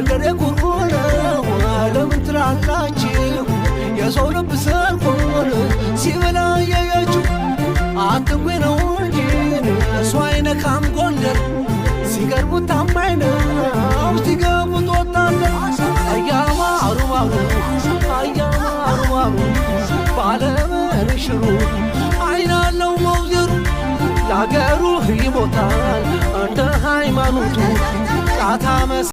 ጎንደሬ ኩሩ ነው ለምን ትላላችሁ? የሰው ልብ ሰርቆን ሲበላ እያያችሁ አትንኩኝ ነው እንጂ እሱ አይነካም ጎንደር። ሲቀርቡት ታማኝ ነው፣ ሲገቡት ወታደር። አያማሩ ማሩ፣ አያማሩ ማሩ፣ ባለመንሽሩ አይናለው መውዜሩ፣ ለአገሩ ይሞታል እንደ ሃይማኖቱ ቃታ መሳይ።